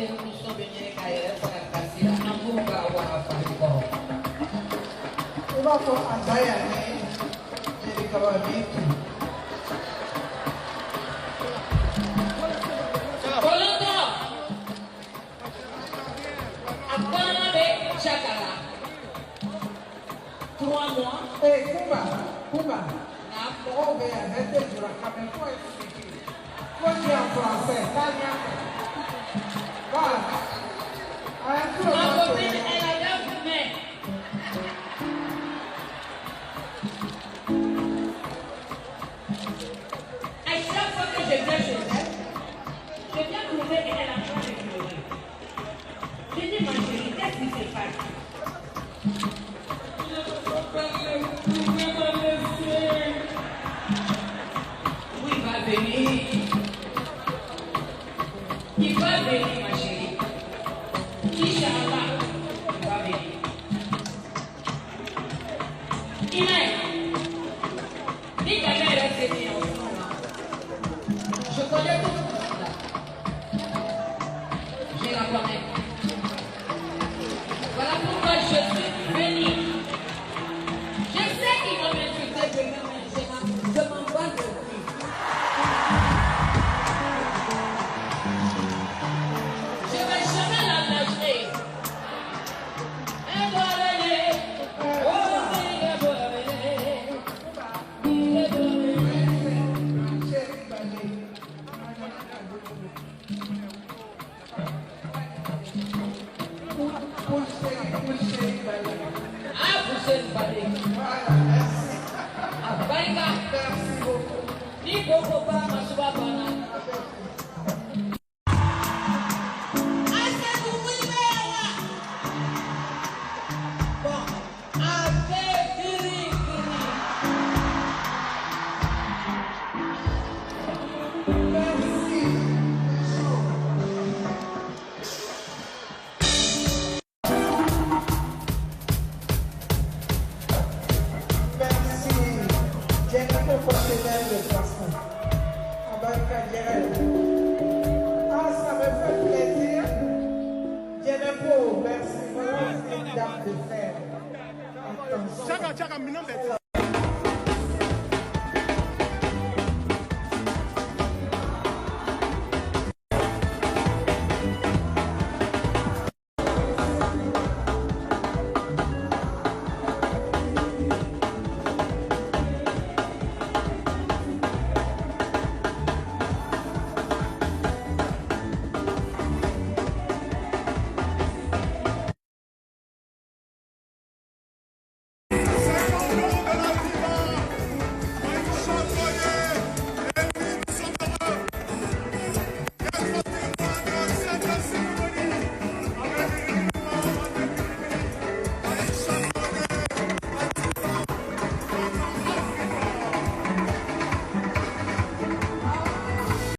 Terimuso bɛ ɲini k'a yɛrɛ faga kasi la, an b'u ka wara fari kɔrɔ. I b'a fɔ a da yan ni Jelikaba b'i tu. Kɔlɔntɔ, a kɔnɔma bɛ Caka la 3 mois. Ee Kumba, Kumba. Na. Mɔgɔw bɛ yan, ne tɛ jura kan mɛn, faut expliquer. Faut dire en français, taa ɲɛfɛ. Voilà. A ye tulo Ma dɔ copine, to. Elle a 9 mai. À chaque fois que je viens chez elle, je viens trouver qu'elle est en train de pleurer. Je dis, ma chérie, qu'est-ce qui se passe? Je ne peux pas laisser, pas laisser. Oui, il va venir. Il va venir, ma chérie. Inch'Allah, il va venir. Inès, ni ta mère est venue ensemble. Je connais tout le monde là. Je la connais. Voilà pourquoi je suis venue. Je sais qu'ils vont m'insulter demain, mais je m'en bats de cul. Je ne vais jamais la lâcher. Un doigt. Oh, c'est le. Chérie Balé. Pour chérie, pour chérie Balé. Ah, vous êtes Balé. Voilà, merci. A barika. Merci beaucoup. Ni ko ko ba masuba banna.